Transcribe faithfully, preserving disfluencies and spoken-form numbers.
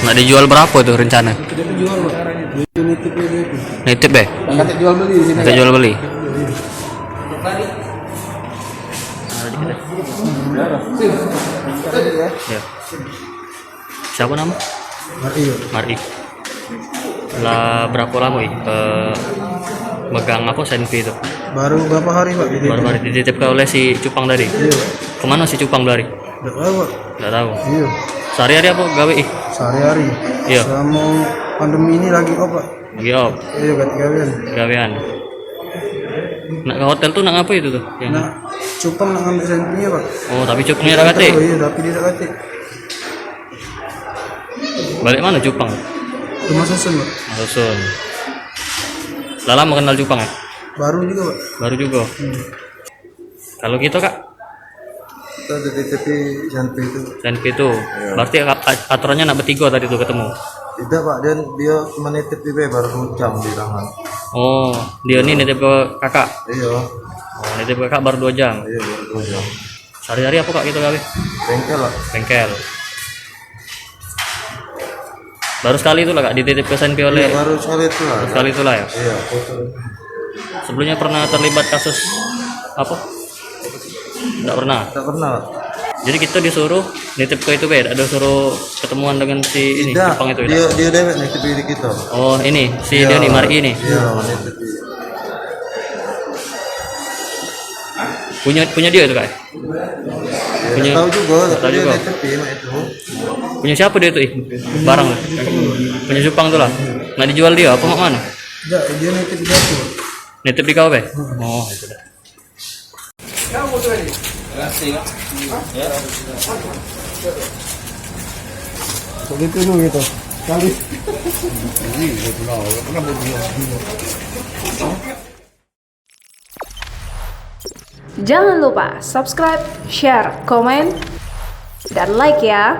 Nak dijual berapo tu rencana? Kita jual, Pak. Itu nitip aja itu. Nitip be? Kata jual beli di sini. Kata jual beli. Ya. Siapo namo? Mari. Mari. Lah berapo lamo, Ih, eh, megang apo, Senpi tu? Baru berapa hari, Pak? Baru hari dititipke oleh si Cupang tadi. Iyo. Kemano si Cupang belari? Ndak tahu, Pak. Ndak tahu. Iyo. Sehari-hari apo gawe, Ih? Sehari-hari. Iyo. Selamo pandemi ini lagi off, Pak. Lagi off. Iyo, ganti gawean. Gawean. Nak ke hotel tu nak ngapo itu tu? Yang Nak Cupang nak ngambil Senpinyo, Pak. Oh, tapi Cupangnya dak katik? Iyo, tapi dio dak katik. Balik mano Cupang? Rumah susun, Pak. Rumah susun. Lah lamo kenal Cupang, yo? Baru jugo, Pak. Baru jugo. Hmm. Kalau kito, Kak? Kito di T P Senpi itu. Senpi itu. Iyo. Berarti a-, a-, aturannyo nak betigo tadi tu ketemu? Tidak, Pak. Dio, dio cuma nitip di be, baru dua jam di tangan. Oh, dio ni nitip ke kakak? Iyo. Oh, nitip ke kakak baru dua jam? Iyo, baru dua jam. Sehari-hari apo, Kak, kito gawe? Bengkel lah. Bengkel. Baru sekali tu lah, Kak, dititip ke Senpi oleh. Iyo, baru sekali tu lah. Baru sekali tu lah, yo? Iyo, foto. Sebelumnyo pernah terlibat kasus apo? Ndak pernah. Ndak pernah. Jadi kito disuruh nitip ke itu be, dak ado suruh ketemuan dengan si ini, Tidak. Jepang itu, Dio, dak? Dio dewek nitip di kito. Oh, ini si Iyo. Dio ni, Mari ini. Iyo, nitip di. Punyo, punyo dio itu, Kak? Yo, Punyo, dak tahu jugo, dak tapi tahu dio jugo. Nitip di mak itu. Punyo siapo dio tu, Ih? Barang tu. Punyo Jepang tu lah. Nak dijual dio apo mak mano? Dak, dio nitip di aku. Nitip di kau be? Hmm. Oh, itu dah. Kok gitu dulu gitu. Kali. Jangan lupa subscribe, share, komen, dan like ya.